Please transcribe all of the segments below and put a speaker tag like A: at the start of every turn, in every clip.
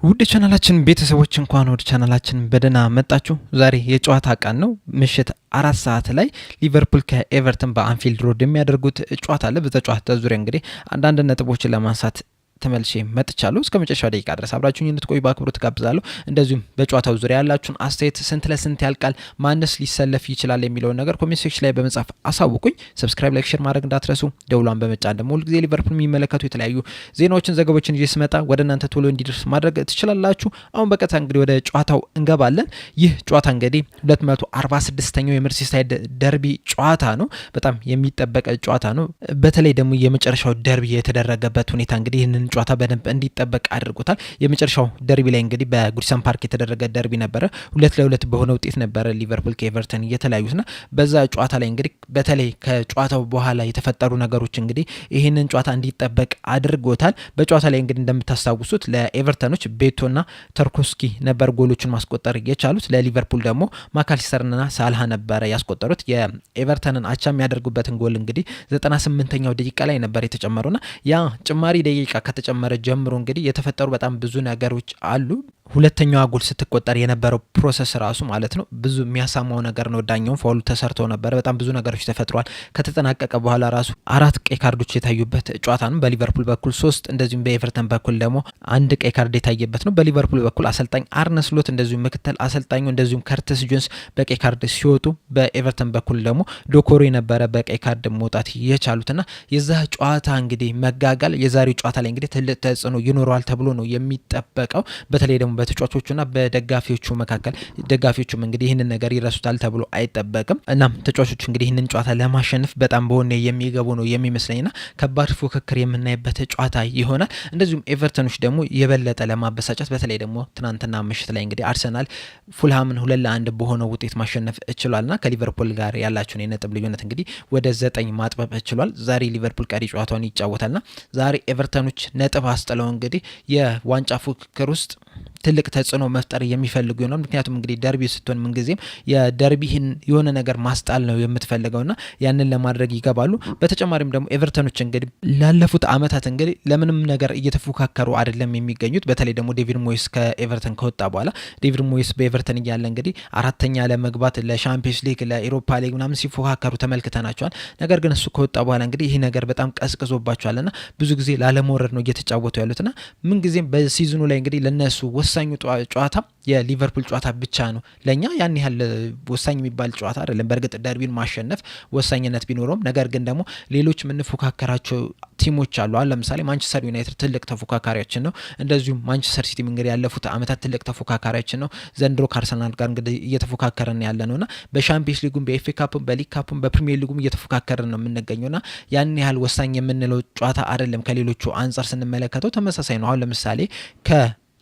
A: ውድ ቻናላችን ቤተሰቦች፣ እንኳን ወደ ቻናላችን በደህና መጣችሁ። ዛሬ የጨዋታ ቀን ነው። ምሽት 4 ሰዓት ላይ ሊቨርፑል ከኤቨርተን በአንፊልድ ሮድ የሚያደርጉት ጨዋታ አለ። በዛ ጨዋታ ዙሪያ እንግዲህ አንዳንድ ነጥቦችን ለማንሳት ተመልሼ መጥቻለሁ። እስከ መጨረሻው ደቂቃ ድረስ አብራችሁኝ እንድትቆዩ በአክብሮት ጋብዛለሁ። እንደዚሁም በጨዋታው ዙሪያ ያላችሁን አስተያየት፣ ስንት ለስንት ያልቃል፣ ማንስ ሊሰለፍ ይችላል የሚለውን ነገር comment section ላይ በመጻፍ አሳውቁኝ። Subscribe፣ like፣ share ማድረግ እንዳትረሱ። ደውሏን በመጫን ደግሞ ሁልጊዜ ሊቨርፑል የሚመለከቱ የተለያዩ ዜናዎችን፣ ዘገቦችን ይዤ ስመጣ ወደ እናንተ ቶሎ እንዲደርስ ማድረግ ትችላላችሁ። አሁን በቀጥታ እንግዲህ ወደ ጨዋታው እንገባለን። ይህ ጨዋታ እንግዲህ 246ኛው የመርሲሳይድ ደርቢ ጨዋታ ነው። በጣም የሚጠበቅ ጨዋታ ነው። በተለይ ደግሞ የመጨረሻው ደርቢ የተደረገበት ሁኔታ እንግዲህ ይህንን ጨዋታ በደንብ እንዲጠበቅ አድርጎታል። የመጨረሻው ደርቢ ላይ እንግዲህ በጉዲሰን ፓርክ የተደረገ ደርቢ ነበረ። 2-2 በሆነ ውጤት ነበረ ሊቨርፑል ከኤቨርተን የተለያዩትና በዛ ጨዋታ ላይ እንግዲህ በተለይ ከጨዋታው በኋላ የተፈጠሩ ነገሮች እንግዲህ ይህንን ጨዋታ እንዲጠበቅ አድርጎታል። በጨዋታ ላይ እንግዲህ እንደምታስታውሱት ለኤቨርተኖች ቤቶና ተርኮስኪ ነበር ጎሎችን ማስቆጠር የቻሉት። ለሊቨርፑል ደግሞ ማካሊስተርና ሳልሃ ነበረ ያስቆጠሩት። የኤቨርተንን አቻ የሚያደርጉበትን ጎል እንግዲህ 98ኛው ደቂቃ ላይ ነበር የተጨመሩና ያ ጭማሪ ደቂቃ ከተጨመረ ጀምሮ እንግዲህ የተፈጠሩ በጣም ብዙ ነገሮች አሉ። ሁለተኛዋ ጎል ስትቆጠር የነበረው process ራሱ ማለት ነው ብዙ የሚያሳማው ነገር ነው። ዳኛውም foul ኡ ተሰርቶ ነበረ። በጣም ብዙ ነገሮች ተፈጥሯል። ከተጠናቀቀ በኋላ ራሱ አራት ቀይ ካርዶች የታዩበት ጨዋታ ነው። በሊቨርፑል በኩል ሶስት፣ እንደዚሁም በኤቨርተን በኩል ደግሞ አንድ ቀይ ካርድ የታየበት ነው። በሊቨርፑል በኩል አሰልጣኝ አርነ ስሎት እንደዚሁም ምክትል አሰልጣኙ እንደዚሁም ከርትስ ጆንስ በቀይ ካርድ ሲወጡ፣ በኤቨርተን በኩል ደግሞ ዶኮሬ ነበረ በቀይ ካርድ መውጣት የቻሉትና የዛ ጨዋታ እንግዲህ መጋጋል የዛሬው ጨዋታ ላይ እንግዲህ ትልቅ ተጽዕኖ ይኖረዋል ተብሎ ነው የሚጠበቀው። በተለይ ደግሞ በተጫዋቾቹና በደጋፊዎቹ መካከል፣ ደጋፊዎቹም እንግዲህ ይህንን ነገር ይረሱታል ተብሎ አይጠበቅም። እናም ተጫዋቾቹ እንግዲህ ይህንን ጨዋታ ለማሸነፍ በጣም በወኔ የሚገቡ ነው የሚመስለኝና ከባድ ፉክክር የምናይበት ጨዋታ ይሆናል። እንደዚሁም ኤቨርተኖች ደግሞ የበለጠ ለማበሳጨት፣ በተለይ ደግሞ ትናንትና ምሽት ላይ እንግዲህ አርሰናል ፉልሃምን 2-1 በሆነው ውጤት ማሸነፍ ችሏልና ከሊቨርፑል ጋር ያላቸውን የነጥብ ልዩነት እንግዲህ ወደ 9 ማጥበብ ችሏል። ዛሬ ሊቨርፑል ቀሪ ጨዋታውን ይጫወታልና ዛሬ ኤቨርተኖች ነጥብ አስጥለው እንግዲህ የዋንጫ ፉክክር ውስጥ ትልቅ ተጽዕኖ መፍጠር የሚፈልጉ ይሆናል። ምክንያቱም እንግዲህ ደርቢ ስትሆን ምንጊዜም የደርቢህን የሆነ ነገር ማስጣል ነው የምትፈልገውና ያንን ለማድረግ ይገባሉ። በተጨማሪም ደግሞ ኤቨርተኖች እንግዲህ ላለፉት አመታት እንግዲህ ለምንም ነገር እየተፎካከሩ አይደለም የሚገኙት። በተለይ ደግሞ ዴቪድ ሞይስ ከኤቨርተን ከወጣ በኋላ፣ ዴቪድ ሞይስ በኤቨርተን እያለ እንግዲህ አራተኛ ለመግባት ለሻምፒዮንስ ሊግ፣ ለኤሮፓ ሊግ ምናምን ሲፎካከሩ ተመልክተናቸዋል። ነገር ግን እሱ ከወጣ በኋላ እንግዲህ ይህ ነገር በጣም ቀዝቅዞባቸዋልና ብዙ ጊዜ ላለመውረድ ነው እየተጫወቱ ያሉትና ምንጊዜም በ season ኡ ላይ እንግዲህ ለነሱ ወሳኙ ጨዋታ የሊቨርፑል ጨዋታ ብቻ ነው። ለእኛ ያን ያህል ወሳኝ የሚባል ጨዋታ አይደለም። በእርግጥ ደርቢን ማሸነፍ ወሳኝነት ቢኖረውም ነገር ግን ደግሞ ሌሎች የምንፎካከራቸው team ኦች አሉ። አሁን ለምሳሌ ማንቸስተር ዩናይትድ ትልቅ ተፎካካሪያችን ነው። እንደዚሁም ማንቸስተር ሲቲ እንግዲህ ያለፉት አመታት ትልቅ ተፎካካሪያችን ነው። ዘንድሮ ከአርሰናል ጋር እንግዲህ እየተፎካከረን ያለ ነውና በሻምፒየንስ ሊጉም፣ በኤፍኤ ካፕም፣ በሊግ ካፕም፣ በፕሪሚየር ሊጉም እየተፎካከርን ነው የምንገኘውና ያን ያህል ወሳኝ የምንለው ጨዋታ አይደለም። ከሌሎቹ አንጻር ስንመለከተው ተመሳሳይ ነው። አሁን ለምሳሌ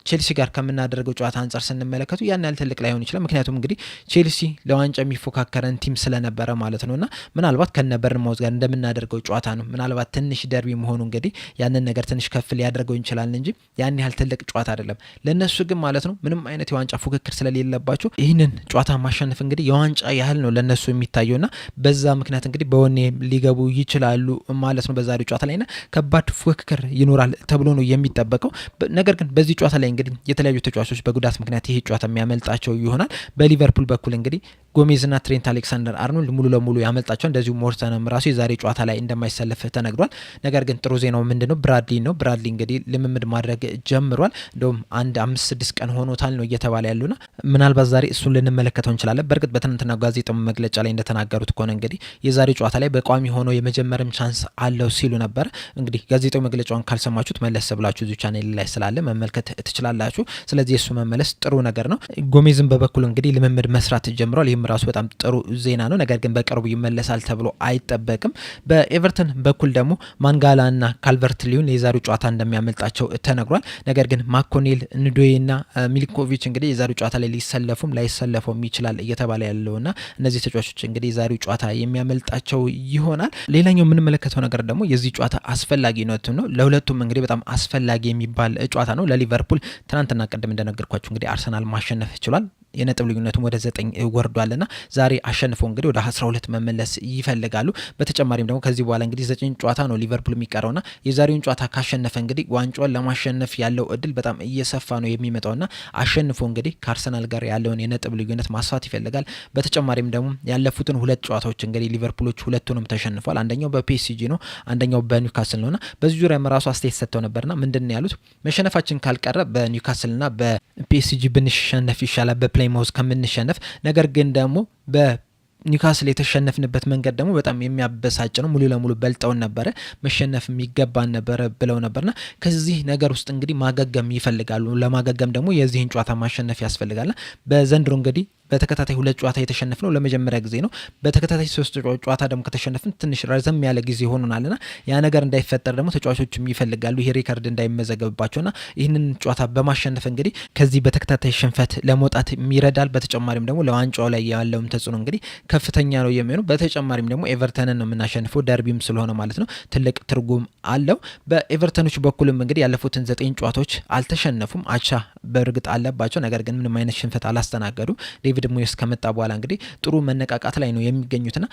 A: ቼልሲ ጋር ከምናደርገው ጨዋታ አንጻር ስንመለከቱ ያን ያህል ትልቅ ላይሆን ይችላል። ምክንያቱም እንግዲህ ቼልሲ ለዋንጫ የሚፎካከረን team ስለነበረ ማለት ነው እና ምናልባት ከነ በርንማውዝ ጋር እንደምናደርገው ጨዋታ ነው። ምናልባት ትንሽ ደርቢ መሆኑ እንግዲህ ያንን ነገር ትንሽ ከፍ ሊያደርገው እንችላለን እንጂ ያን ያህል ትልቅ ጨዋታ አይደለም። ለእነሱ ግን ማለት ነው ምንም አይነት የዋንጫ ፉክክር ስለሌለባቸው ይህንን ጨዋታ ማሸነፍ እንግዲህ የዋንጫ ያህል ነው ለእነሱ የሚታየውና በዛ ምክንያት እንግዲህ በወኔ ሊገቡ ይችላሉ ማለት ነው በዛሬው ጨዋታ ላይና ከባድ ፉክክር ይኖራል ተብሎ ነው የሚጠበቀው። ነገር ግን በዚህ ጨዋታ ላይ እንግዲህ የተለያዩ ተጫዋቾች በጉዳት ምክንያት ይሄ ጨዋታ የሚያመልጣቸው ይሆናል። በሊቨርፑል በኩል እንግዲህ ጎሜዝና ትሬንት አሌክሳንደር አርኖልድ ሙሉ ለሙሉ ያመልጣቸው፣ እንደዚሁ ሞርተንም ራሱ የዛሬ ጨዋታ ላይ እንደማይሰለፍ ተነግሯል። ነገር ግን ጥሩ ዜናው ምንድነው? ብራድሊ ነው። ብራድሊ እንግዲህ ልምምድ ማድረግ ጀምሯል። እንደውም አንድ 5-6 ቀን ሆኖታል ነው እየተባለ ያሉና ምናልባት ዛሬ እሱን ልንመለከተው እንችላለን። በእርግጥ በትናንትና ጋዜጣዊ መግለጫ ላይ እንደተናገሩት ከሆነ እንግዲህ የዛሬ ጨዋታ ላይ በቋሚ ሆኖ የመጀመርም chance አለው ሲሉ ነበር። እንግዲህ ጋዜጣዊ መግለጫውን ካልሰማችሁት መለስ ብላችሁ እዚሁ ቻኔል ላይ ስላለ መመልከት ትችላላችሁ። ስለዚህ የእሱ መመለስ ጥሩ ነገር ነው። ጎሜዝን በበኩሉ እንግዲህ ልምምድ መስራት ጀምሯል። ይህም ራሱ በጣም ጥሩ ዜና ነው። ነገር ግን በቅርቡ ይመለሳል ተብሎ አይጠበቅም። በኤቨርተን በኩል ደግሞ ማንጋላና ካልቨርት ሊውን የዛሬው ጨዋታ እንደሚያመልጣቸው ተነግሯል። ነገር ግን ማኮኔል፣ ንዶዬና ሚሊኮቪች እንግዲህ የዛሬው ጨዋታ ላይ ሊሰለፉም ላይሰለፉም ይችላል እየተባለ ያለውና እነዚህ ተጫዋቾች እንግዲህ የዛሬው ጨዋታ የሚያመልጣቸው ይሆናል። ሌላኛው የምንመለከተው ነገር ደግሞ የዚህ ጨዋታ አስፈላጊነቱ ነው። ለሁለቱም እንግዲህ በጣም አስፈላጊ የሚባል ጨዋታ ነው። ለሊቨርፑል ትናንትና ቅድም እንደነገርኳችሁ እንግዲህ አርሰናል ማሸነፍ ችሏል። የነጥብ ልዩነቱም ወደ 9 ወርዷልና ዛሬ አሸንፎ እንግዲህ ወደ 12 መመለስ ይፈልጋሉ። በተጨማሪም ደግሞ ከዚህ በኋላ እንግዲህ 9 ጨዋታ ነው ሊቨርፑል የሚቀረውና የዛሬውን ጨዋታ ካሸነፈ እንግዲህ ዋንጫውን ለማሸነፍ ያለው እድል በጣም እየሰፋ ነው የሚመጣውና አሸንፎ እንግዲህ ከአርሰናል ጋር ያለውን የነጥብ ልዩነት ማስፋት ይፈልጋል። በተጨማሪም ደግሞ ያለፉትን ሁለት ጨዋታዎች እንግዲህ ሊቨርፑሎች ሁለቱንም ተሸንፏል። አንደኛው በፒኤስጂ ነው፣ አንደኛው በኒውካስል ነውና በዚህ ዙሪያም ራሱ አስተያየት ሰጥተው ነበርና ምንድን ነው ያሉት? መሸነፋችን ካልቀረ በኒውካስልና በፒኤስጂ ብንሸነፍ ይሻላል በፕሌይማውዝ ከምንሸነፍ፣ ነገር ግን ደግሞ በኒውካስል የተሸነፍንበት መንገድ ደግሞ በጣም የሚያበሳጭ ነው። ሙሉ ለሙሉ በልጠውን ነበረ፣ መሸነፍ የሚገባን ነበረ ብለው ነበርና ከዚህ ነገር ውስጥ እንግዲህ ማገገም ይፈልጋሉ። ለማገገም ደግሞ የዚህን ጨዋታ ማሸነፍ ያስፈልጋልና በዘንድሮ እንግዲህ በተከታታይ ሁለት ጨዋታ የተሸነፍነው ለመጀመሪያ ጊዜ ነው። በተከታታይ ሶስት ጨዋታ ደግሞ ከተሸነፍን ትንሽ ረዘም ያለ ጊዜ ሆኖናልና ያ ነገር እንዳይፈጠር ደግሞ ተጫዋቾችም ይፈልጋሉ ይሄ ሪከርድ እንዳይመዘገብባቸውና ይህንን ጨዋታ በማሸነፍ እንግዲህ ከዚህ በተከታታይ ሽንፈት ለመውጣት ይረዳል። በተጨማሪም ደግሞ ለዋንጫው ላይ ያለውም ተጽዕኖ እንግዲህ ከፍተኛ ነው የሚሆነው። በተጨማሪም ደግሞ ኤቨርተንን ነው የምናሸንፈው፣ ደርቢም ስለሆነ ማለት ነው ትልቅ ትርጉም አለው። በኤቨርተኖች በኩልም እንግዲህ ያለፉትን 9 ጨዋታዎች አልተሸነፉም። አቻ በእርግጥ አለባቸው፣ ነገር ግን ምንም አይነት ሽንፈት አላስተናገዱ። ዴቪድ ሞየስ ከመጣ በኋላ እንግዲህ ጥሩ መነቃቃት ላይ ነው የሚገኙትና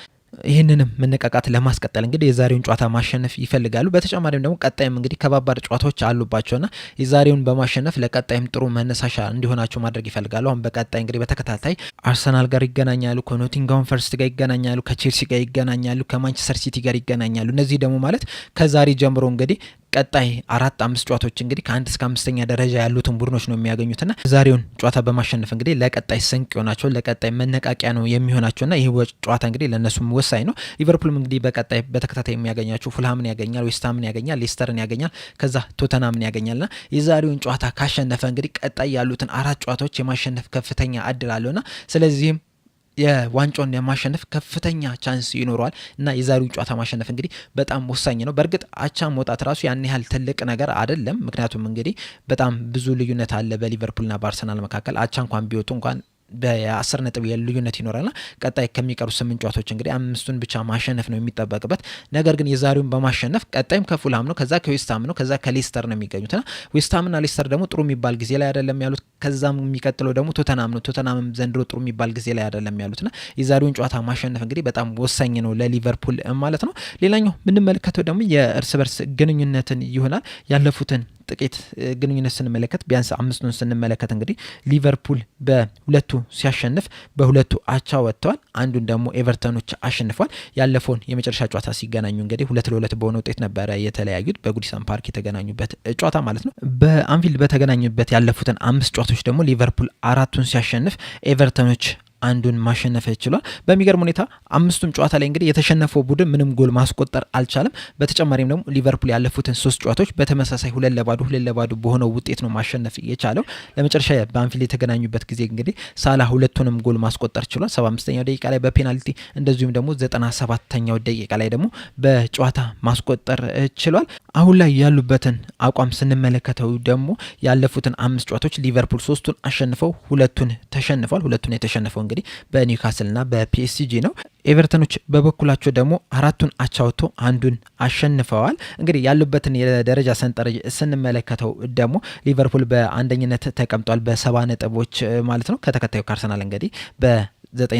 A: ይህንንም መነቃቃት ለማስቀጠል እንግዲህ የዛሬውን ጨዋታ ማሸነፍ ይፈልጋሉ። በተጨማሪም ደግሞ ቀጣይም እንግዲህ ከባባድ ጨዋታዎች አሉባቸውና የዛሬውን በማሸነፍ ለቀጣይም ጥሩ መነሳሻ እንዲሆናቸው ማድረግ ይፈልጋሉ። አሁን በቀጣይ እንግዲህ በተከታታይ አርሰናል ጋር ይገናኛሉ፣ ከኖቲንግሃም ፎረስት ጋር ይገናኛሉ፣ ከቼልሲ ጋር ይገናኛሉ፣ ከማንቸስተር ሲቲ ጋር ይገናኛሉ። እነዚህ ደግሞ ማለት ከዛሬ ጀምሮ እንግዲህ ቀጣይ 4 5 ጨዋታዎች እንግዲህ ከ1 እስከ 5ኛ ደረጃ ያሉትን ቡድኖች ነው የሚያገኙትና ዛሬውን ጨዋታ በማሸነፍ እንግዲህ ለቀጣይ ስንቅ ይሆናቸው፣ ለቀጣይ መነቃቂያ ነው የሚሆናቸውና ይህ ጨዋታ እንግዲህ ለእነሱም ወሳኝ ነው። ሊቨርፑልም እንግዲህ በቀጣይ በተከታታይ የሚያገኛቸው ፉልሃምን ያገኛል፣ ዌስትሃምን ያገኛል፣ ሌስተርን ያገኛል፣ ከዛ ቶተናምን ያገኛልና የዛሬውን ጨዋታ ካሸነፈ እንግዲህ ቀጣይ ያሉትን 4 ጨዋታዎች የማሸነፍ ከፍተኛ እድል አለውና ስለዚህም የዋንጫውን የማሸነፍ ከፍተኛ chance ይኖረዋል እና የዛሬውን ጨዋታ ማሸነፍ እንግዲህ በጣም ወሳኝ ነው። በእርግጥ አቻ መውጣት ራሱ ያን ያህል ትልቅ ነገር አይደለም። ምክንያቱም እንግዲህ በጣም ብዙ ልዩነት አለ በሊቨርፑልና በአርሰናል መካከል። አቻ እንኳን ቢወጡ እንኳን በ10 ነጥብ ልዩነት ይኖራልና ቀጣይ ከሚቀሩ 8 ጨዋታዎች እንግዲህ 5ቱን ብቻ ማሸነፍ ነው የሚጠበቅበት። ነገር ግን የዛሬውን በማሸነፍ ቀጣይም ከፉልሃም ነው፣ ከዛ ከዌስትሃም ነው፣ ከዛ ከሌስተር ነው የሚገኙትና ዌስትሃምና ሌስተር ደግሞ ጥሩ የሚባል ጊዜ ላይ አይደለም ያሉት። ከዛም የሚቀጥለው ደግሞ ቶተናም ነው። ቶተናምም ዘንድሮ ጥሩ የሚባል ጊዜ ላይ አይደለም ያሉትና የዛሬውን ጨዋታ ማሸነፍ እንግዲህ በጣም ወሳኝ ነው ለሊቨርፑል ማለት ነው። ሌላኛው የምንመለከተው ደግሞ የእርስ በርስ ግንኙነትን ይሆናል። ያለፉትን ጥቂት ግንኙነት ስንመለከት ቢያንስ 5ቱን ስንመለከት እንግዲህ ሊቨርፑል በሁለቱ ሲያሸንፍ በሁለቱ አቻ ወጥተዋል። አንዱን ደግሞ ኤቨርተኖች አሸንፏል። ያለፈውን የመጨረሻ ጨዋታ ሲገናኙ እንግዲህ 2-2 በሆነ ውጤት ነበረ የተለያዩት በጉዲሰን ፓርክ የተገናኙበት ጨዋታ ማለት ነው። በአንፊልድ በተገናኙበት ያለፉትን 5 ጨዋታዎች ደግሞ ሊቨርፑል 4ቱን ሲያሸንፍ ኤቨርተኖች አንዱን ማሸነፍ ችሏል። በሚገርም ሁኔታ 5ቱም ጨዋታ ላይ እንግዲህ የተሸነፈው ቡድን ምንም ጎል ማስቆጠር አልቻለም። በተጨማሪም ደግሞ ሊቨርፑል ያለፉትን 3 ጨዋታዎች በተመሳሳይ 2-2 2-2 በሆነው ውጤት ነው ማሸነፍ የቻለው። ለመጨረሻ በአንፊልድ የተገናኙበት ጊዜ እንግዲህ ሳላ 2ቱንም ጎል ማስቆጠር ችሏል። 75ኛው ደቂቃ ላይ በፔናልቲ እንደዚሁም ደግሞ 97ኛው ደቂቃ ላይ ደግሞ በጨዋታ ማስቆጠር ችሏል። አሁን ላይ ያሉበትን አቋም ስንመለከተው ደግሞ ያለፉትን 5 ጨዋታዎች ሊቨርፑል 3ቱን አሸንፈው 2ቱን ተሸንፏል። 2ቱን የተሸነፈው እንግዲህ በኒውካስልና በፒኤስጂ ነው። ኤቨርተኖች በበኩላቸው ደግሞ 4ቱን አቻ ወጥቶ 1ዱን አሸንፈዋል። እንግዲህ ያሉበትን የደረጃ ሰንጠረዥ ስንመለከተው ደግሞ ሊቨርፑል በአንደኝነት ተቀምጧል በ70 ነጥቦች ማለት ነው። ከተከታዩ ከአርሰናል እንግዲህ በ9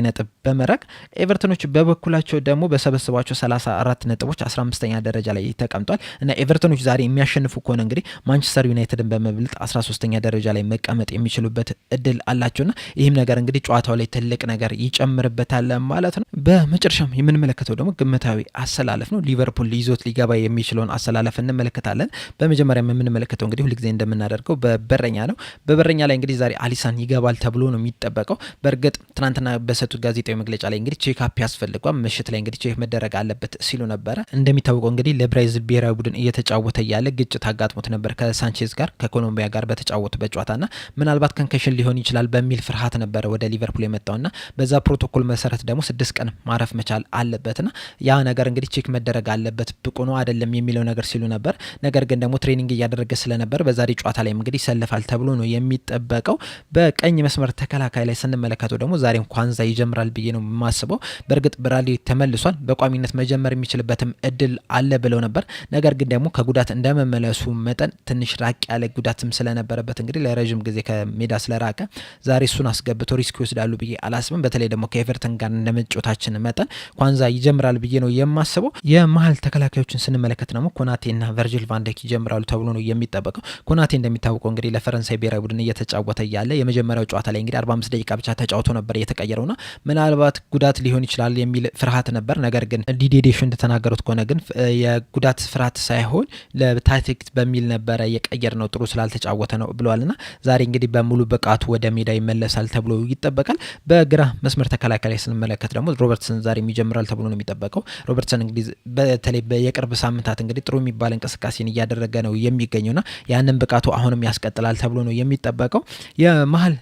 A: ነጥብ በመራቅ ኤቨርተኖች በበኩላቸው ደግሞ በሰበሰቧቸው 34 ነጥቦች 15ኛ ደረጃ ላይ ተቀምጧል እና ኤቨርተኖች ዛሬ የሚያሸንፉ ከሆነ እንግዲህ ማንቸስተር ዩናይትድን በመብለጥ 13ኛ ደረጃ ላይ መቀመጥ የሚችሉበት እድል አላቸውና ይህም ነገር እንግዲህ ጨዋታው ላይ ትልቅ ነገር ይጨምርበታል ማለት ነው። በመጨረሻም የምንመለከተው ደግሞ ግምታዊ አሰላለፍ ነው። ሊቨርፑል ይዞት ሊገባ የሚችለውን አሰላለፍ እንመለከታለን። በመጀመሪያም የምንመለከተው እንግዲህ ሁልጊዜ እንደምናደርገው በበረኛ ነው። በበረኛ ላይ እንግዲህ ዛሬ አሊሰን ይገባል ተብሎ ነው የሚጠበቀው። በእርግጥ ትናንትና በሰጡት ጋዜጣዊ መግለጫ ላይ እንግዲህ check up ያስፈልጓል፣ ምሽት ላይ እንግዲህ check መደረግ አለበት ሲሉ ነበረ። እንደሚታወቀው እንግዲህ ለብራዚል ብሔራዊ ቡድን እየተጫወተ እያለ ግጭት አጋጥሞት ነበር ከሳንቼዝ ጋር ከኮሎምቢያ ጋር በተጫወቱበት ጨዋታና ምናልባት concussion ሊሆን ይችላል በሚል ፍርሃት ነበረ ወደ ሊቨርፑል የመጣውና በዛ ፕሮቶኮል መሰረት ደግሞ 6 ቀን ማረፍ መቻል አለበትና ያ ነገር እንግዲህ check መደረግ አለበት ብቁ ነው አይደለም የሚለው ነገር ሲሉ ነበር። ነገር ግን ደግሞ training እያደረገ ስለነበር በዛሬ ጨዋታ ላይ እንግዲህ ይሰለፋል ተብሎ ነው የሚጠበቀው። በቀኝ መስመር ተከላካይ ላይ ስንመለከተው ደግሞ ዛሬም ኳንዛ ይጀምራል ብዬ ነው የማስበው። በእርግጥ ብራድሊ ተመልሷል፣ በቋሚነት መጀመር የሚችልበትም እድል አለ ብለው ነበር። ነገር ግን ደግሞ ከጉዳት እንደመመለሱ መጠን ትንሽ ራቅ ያለ ጉዳትም ስለነበረበት እንግዲህ ለረዥም ጊዜ ከሜዳ ስለራቀ ዛሬ እሱን አስገብቶ risk ይወስዳሉ ብዬ አላስብም። በተለይ ደግሞ ከኤቨርተን ጋር እንደመጫወታችን መጠን ኳንዛ ይጀምራል ብዬ ነው የማስበው። የመሀል ተከላካዮችን ስንመለከት ደግሞ ኮናቴና ቨርጂል ቫንዳይክ ይጀምራሉ ተብሎ ነው የሚጠበቀው። ኮናቴ እንደሚታወቀው እንግዲህ ለፈረንሳይ ብሔራዊ ቡድን እየተጫወተ እያለ የመጀመሪያው ጨዋታ ላይ እንግዲህ 45 ደቂቃ ብቻ ተጫውቶ ነበር የተቀየረውና ምናልባት ጉዳት ሊሆን ይችላል የሚል ፍርሃት ነበር። ነገር ግን ዲዲዬ ዴሾ እንደተናገሩት ከሆነ ግን የጉዳት ፍርሃት ሳይሆን ለታክቲክ በሚል ነበረ የቀየርነው፣ ጥሩ ስላልተጫወተ ነው ብለዋልና ዛሬ እንግዲህ በሙሉ ብቃቱ ወደ ሜዳ ይመለሳል ተብሎ ይጠበቃል። በግራ መስመር ተከላካይ ላይ ስንመለከት ደግሞ ሮበርትሰን ዛሬ ይጀምራል ተብሎ ነው የሚጠበቀው። ሮበርትሰን እንግዲህ በተለይ የቅርብ ሳምንታት እንግዲህ ጥሩ የሚባል እንቅስቃሴን እያደረገ ነው የሚገኘውና ያንን ብቃቱ አሁንም ያስቀጥላል ተብሎ ነው የሚጠበቀው። የመሀል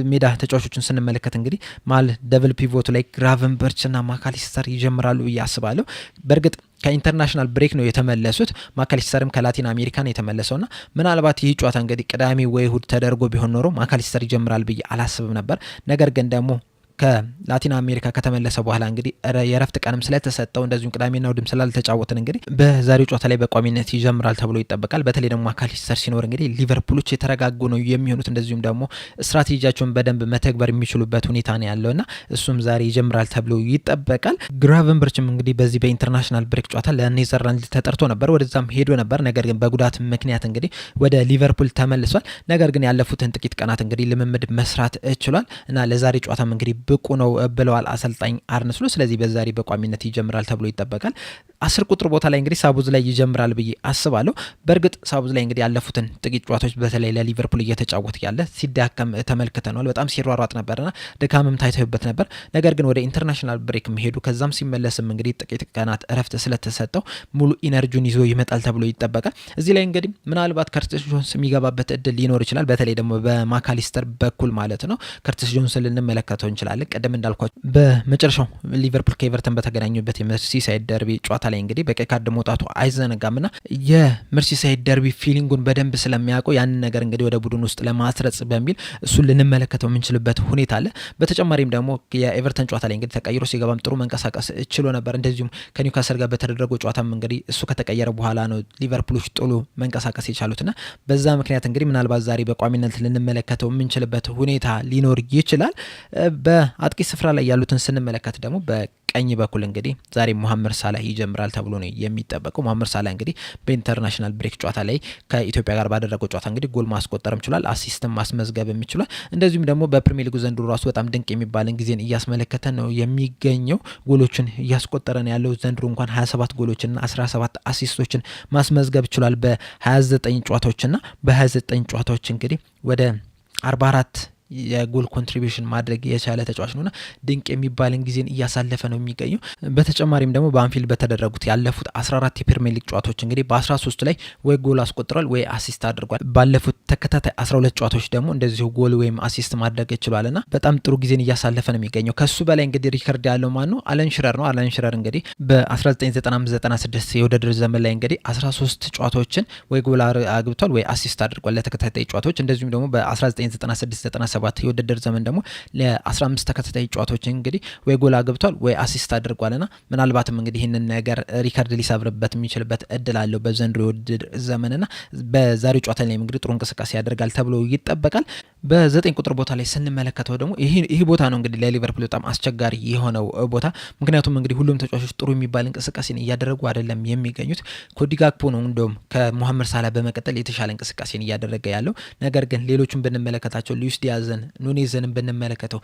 A: ሜዳ ተጫዋቾችን ስንመለከት እንግዲህ መሀል double pivot ኡ ላይ ግራቨንበርች እና ማካሊስተር ይጀምራሉ ብዬ አስባለሁ። በእርግጥ ከ international break ነው የተመለሱት። ማካሊስተርም ከላቲን አሜሪካ ነው የተመለሰውና ምናልባት ይህ ጨዋታ እንግዲህ ቅዳሜ ወይ እሁድ ተደርጎ ቢሆን ኖሮ ማካሊስተር ይጀምራል ብዬ አላስብም ነበር። ነገር ግን ደግሞ ከላቲን አሜሪካ ከተመለሰ በኋላ እንግዲህ የረፍት ቀንም ስለተሰጠው እንደዚሁም ቅዳሜና እሁድም ስላልተጫወትን እንግዲህ በዛሬው ጨዋታ ላይ በቋሚነት ይጀምራል ተብሎ ይጠበቃል። በተለይ ደግሞ ማካሊስተር ሲኖር እንግዲህ ሊቨርፑሎች የተረጋጉ ነው የሚሆኑት። እንደዚሁም ደግሞ ስትራቴጂያቸውን በደንብ መተግበር የሚችሉበት ሁኔታ ነው ያለውና እሱም ዛሬ ይጀምራል ተብሎ ይጠበቃል። ግራቨንበርችም እንግዲህ በዚህ በ international break ጨዋታ ለኔዘርላንድ ተጠርቶ ነበር፣ ወደዛም ሄዶ ነበር። ነገር ግን በጉዳት ምክንያት እንግዲህ ወደ ሊቨርፑል ተመልሷል። ነገር ግን ያለፉትን ጥቂት ቀናት እንግዲህ ልምምድ መስራት ችሏል እና ለዛሬ ጨዋታም እንግዲህ ብቁ ነው ብለዋል አሰልጣኝ አርነ ስሎት። ስለዚህ በዛሬ በቋሚነት ይጀምራል ተብሎ ይጠበቃል። 10 ቁጥር ቦታ ላይ እንግዲህ ሶቦዝላይ ይጀምራል ብዬ አስባለሁ። በእርግጥ ሶቦዝላይ እንግዲህ ያለፉትን ጥቂት ጨዋታዎች በተለይ ለሊቨርፑል እየተጫወተ ያለ ሲዳከም ተመልክተነዋል። በጣም ሲሯሯጥ ነበርና ድካምም ታይተውበት ነበር። ነገር ግን ወደ international break መሄዱ ከዛም ሲመለስም እንግዲህ ጥቂት ቀናት እረፍት ስለተሰጠው ሙሉ energy ውን ይዞ ይመጣል ተብሎ ይጠበቃል። እዚህ ላይ እንግዲህ ምናልባት ከርቲስ ጆንስ የሚገባበት እድል ሊኖር ይችላል። በተለይ ደግሞ በማካሊስተር በኩል ማለት ነው ከርቲስ ጆንስ ልንመለከተው እንችላለን። ቀደም እንዳልኳቸው በመጨረሻው ሊቨርፑል ከኤቨርተን በተገናኙበት የመርሲሳይድ ደርቢ ጨዋታ ላይ እንግዲህ በቀይ ካርድ መውጣቱ አይዘነጋም ና የመርሲሳይድ ደርቢ feeling ኡን በደንብ ስለሚያውቀው ያንን ነገር እንግዲህ ወደ ቡድን ውስጥ ለማስረጽ በሚል እሱን ልንመለከተው የምንችልበት ሁኔታ አለ። በተጨማሪም ደግሞ የኤቨርተን ጨዋታ ላይ እንግዲህ ተቀይሮ ሲገባም ጥሩ መንቀሳቀስ ችሎ ነበር። እንደዚሁም ከኒውካስል ጋር በተደረገው ጨዋታም እንግዲህ እሱ ከተቀየረ በኋላ ነው ሊቨርፑሎች ጥሩ መንቀሳቀስ የቻሉትና በዛ ምክንያት እንግዲህ ምናልባት ዛሬ በቋሚነት ልንመለከተው የምንችልበት ሁኔታ ሊኖር ይችላል። በአጥቂ ስፍራ ላይ ያሉትን ስንመለከት ደግሞ በቀኝ በኩል እንግዲህ ዛሬ ሙሐመድ ሳላህ ይጀምራል ተብሎ ነው የሚጠበቀው። ሙሐመድ ሳላህ እንግዲህ በ international break ጨዋታ ላይ ከኢትዮጵያ ጋር ባደረገው ጨዋታ እንግዲህ ጎል ማስቆጠርም ችሏል፣ assist ም ማስመዝገብም ችሏል። እንደዚሁም ደግሞ በፕሪሚየር ሊጉ ዘንድሮ ራሱ በጣም ድንቅ የሚባልን ጊዜን እያስመለከተ ነው የሚገኘው። ጎሎችን እያስቆጠረ ነው ያለው። ዘንድሮ እንኳን 27 ጎሎችና 17 assist ኦችን ማስመዝገብ ችሏል በ29 ጨዋታዎችና በ29 ጨዋታዎች እንግዲህ ወደ 44 የጎል contribution ማድረግ የቻለ ተጫዋች ነውና ድንቅ የሚባልን ጊዜን እያሳለፈ ነው የሚገኘው። በተጨማሪም ደግሞ በአንፊልድ በተደረጉት ያለፉት 14 የፕሪሚየር ሊግ ጨዋታዎች እንግዲህ በ13 ላይ ወይ ጎል አስቆጥሯል ወይ assist አድርጓል። ባለፉት ተከታታይ 12 ጨዋታዎች ደግሞ እንደዚሁ ጎል ወይም assist ማድረግ ችሏልና በጣም ጥሩ ጊዜን እያሳለፈ ነው የሚገኘው። ከሱ በላይ እንግዲህ ሪከርድ ያለው ማን ነው? አለን ሽረር ነው። አለን ሽረር እንግዲህ በ1995/96 የውድድር ዘመን ላይ እንግዲህ 13 ጨዋታዎችን ወይ ጎል አግብቷል ወይ assist አድርጓል ለተከታታይ ጨዋታዎች። እንደዚሁም ደግሞ በ1996/97 የውድድር ዘመን ደግሞ ለ15 ተከታታይ ጨዋታዎች እንግዲህ ወይ ጎል አግብቷል ወይ assist አድርጓልና ምናልባትም እንግዲህ ይህንን ነገር ሪከርድ ሊሰብርበት የሚችልበት እድል አለው በዘንድሮ የውድድር ዘመንና በዛሬው ጨዋታ ላይ እንግዲህ ጥሩ እንቅስቃሴ ያደርጋል ተብሎ ይጠበቃል። በ9 ቁጥር ቦታ ላይ ስንመለከተው ደግሞ ይህ ቦታ ነው እንግዲህ ለሊቨርፑል በጣም አስቸጋሪ የሆነው ቦታ። ምክንያቱም እንግዲህ ሁሉም ተጫዋቾች ጥሩ የሚባል እንቅስቃሴን እያደረጉ አይደለም የሚገኙት። ኮዲ ጋክፖ ነው እንደውም ከሙሐመድ ሳላ በመቀጠል የተሻለ እንቅስቃሴን እያደረገ ያለው። ነገር ግን ሌሎቹን ብንመለከታቸው ሉዊስ ዲያዝን፣ ኑኔዝንም ብንመለከተው፣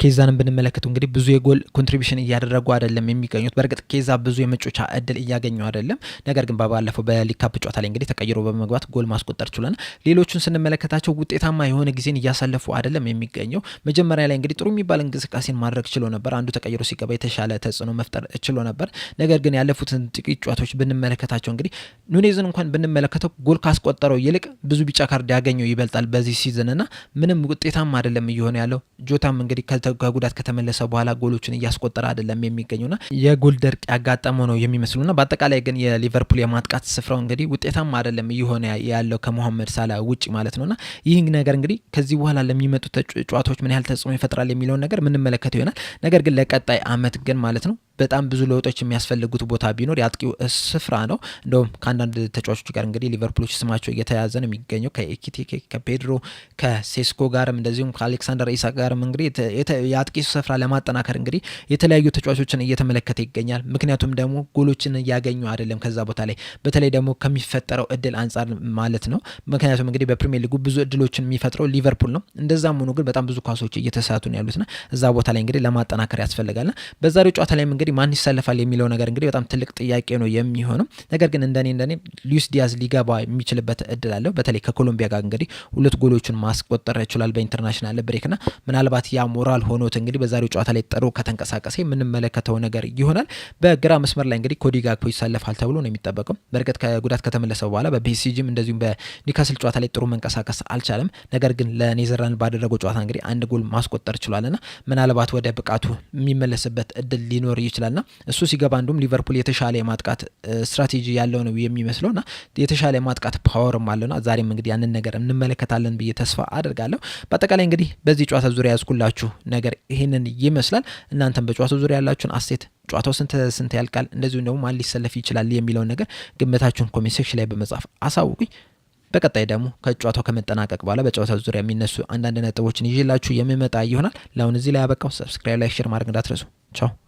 A: ኬዛንም ብንመለከተው እንግዲህ ብዙ የጎል contribution እያደረጉ አይደለም የሚገኙት። በእርግጥ ኬዛ ብዙ የመጫወቻ እድል እያገኘው አይደለም። ነገር ግን ባለፈው በሊግ ካፕ ጨዋታ ላይ እንግዲህ ተቀይሮ በመግባት ጎል ማስቆጠር ችሏል። ሌሎቹን ስንመለከታቸው ውጤታማ የሆነ ጊዜን እያሳለፉ አይደለም የሚገኘው። መጀመሪያ ላይ እንግዲህ ጥሩ የሚባል እንቅስቃሴን ማድረግ ችሎ ነበር። አንዱ ተቀይሮ ሲገባ የተሻለ ተጽዕኖ መፍጠር ችሎ ነበር። ነገር ግን ያለፉትን ጥቂት ጨዋታዎች ብንመለከታቸው እንግዲህ ኑኔዝን እንኳን ብንመለከተው ጎል ካስቆጠረው ይልቅ ብዙ ቢጫ ካርድ ያገኘው ይበልጣል በዚህ season እና ምንም ውጤታማ አይደለም እየሆነ ያለው። ጆታም እንግዲህ ከጉዳት ከተመለሰ በኋላ ጎሎችን እያስቆጠረ አይደለም የሚገኘውና የጎል ድርቅ ያጋጠመው ነው የሚመስሉና በአጠቃላይ ግን የሊቨርፑል የማጥቃት ስፍራው እንግዲህ ውጤታማ አይደለም እየሆነ ያለው ከሞሐመድ ሳላ ውጭ ማለት ነውና ይህ ነገር እንግዲህ ከዚህ በኋላ ለሚመጡ ጨዋታዎች ምን ያህል ተጽዕኖ ይፈጥራል የሚለውን ነገር የምንመለከተው ይሆናል። ነገር ግን ለቀጣይ አመት ግን ማለት ነው በጣም ብዙ ለውጦች የሚያስፈልጉት ቦታ ቢኖር የአጥቂው ስፍራ ነው። እንደውም ከአንዳንድ ተጫዋቾች ጋር እንግዲህ ሊቨርፑሎች ስማቸው እየተያዘ ነው የሚገኘው፣ ከኤኪቴኬ፣ ከፔድሮ፣ ከሴስኮ ጋርም እንደዚሁም ከአሌክሳንደር ኢሳክ ጋርም እንግዲህ የአጥቂ ስፍራ ለማጠናከር እንግዲህ የተለያዩ ተጫዋቾችን እየተመለከተ ይገኛል። ምክንያቱም ደግሞ ጎሎችን እያገኙ አይደለም ከዛ ቦታ ላይ፣ በተለይ ደግሞ ከሚፈጠረው እድል አንጻር ማለት ነው። ምክንያቱም እንግዲህ በፕሪሚየር ሊጉ ብዙ እድሎችን የሚፈጥረው ሊቨርፑል ነው። እንደዛም ሆኖ ግን በጣም ብዙ ኳሶች እየተሳቱ ነው ያሉትና እዛ ቦታ ላይ እንግዲህ ለማጠናከር ያስፈልጋልና በዛሬው ጨዋታ ላይም እንግዲህ ማን ይሰለፋል የሚለው ነገር እንግዲህ በጣም ትልቅ ጥያቄ ነው የሚሆነው። ነገር ግን እንደኔ ሉዊስ ዲያዝ ሊገባ የሚችልበት እድል አለው። በተለይ ከኮሎምቢያ ጋር እንግዲህ ሁለት ጎሎችን ማስቆጠር ይችላል በ international break ና ምናልባት ያ ሞራል ሆኖት እንግዲህ በዛሬው ጨዋታ ላይ ጥሩ ከተንቀሳቀሰ የምንመለከተው ነገር ይሆናል። በግራ መስመር ላይ እንግዲህ ኮዲ ጋክፖ ይሰለፋል ተብሎ ነው የሚጠበቀው። በእርግጥ ከጉዳት ከተመለሰ በኋላ በፒኤስጂም እንደዚሁም በኒውካስል ጨዋታ ላይ ጥሩ መንቀሳቀስ አልቻለም። ነገር ግን ለኔዘርላንድ ባደረገው ጨዋታ እንግዲህ አንድ ጎል ማስቆጠር ችሏልና ምናልባት ወደ ብቃቱ የሚመለስበት እድል ሊኖር ይችላልና እሱ ሲገባ እንዲሁም ሊቨርፑል የተሻለ የማጥቃት ስትራቴጂ ያለው ነው የሚመስለውና የተሻለ የማጥቃት power ም አለውና ዛሬም እንግዲህ ያንን ነገር እንመለከታለን ብዬ ተስፋ አድርጋለሁ። በአጠቃላይ እንግዲህ በዚህ ጨዋታ ዙሪያ ያዝኩላችሁ ነገር ይህንን ይመስላል። እናንተም በጨዋታው ዙሪያ ያላችሁን አስተያየት፣ ጨዋታው ስንት ስንት ያልቃል፣ እንደዚሁም ደግሞ ማን ሊሰለፍ ይችላል የሚለውን ነገር ግምታችሁን comment section ላይ በመጻፍ አሳውቁኝ። በቀጣይ ደግሞ ከጨዋታው ከመጠናቀቅ በኋላ በጨዋታው ዙሪያ የሚነሱ አንዳንድ ነጥቦችን ይዤላችሁ የምመጣ ይሆናል። ለአሁን እዚህ ላይ ያበቃው። Subscribe፣ like፣ share ማድረግ እንዳትረሱ። ቻው።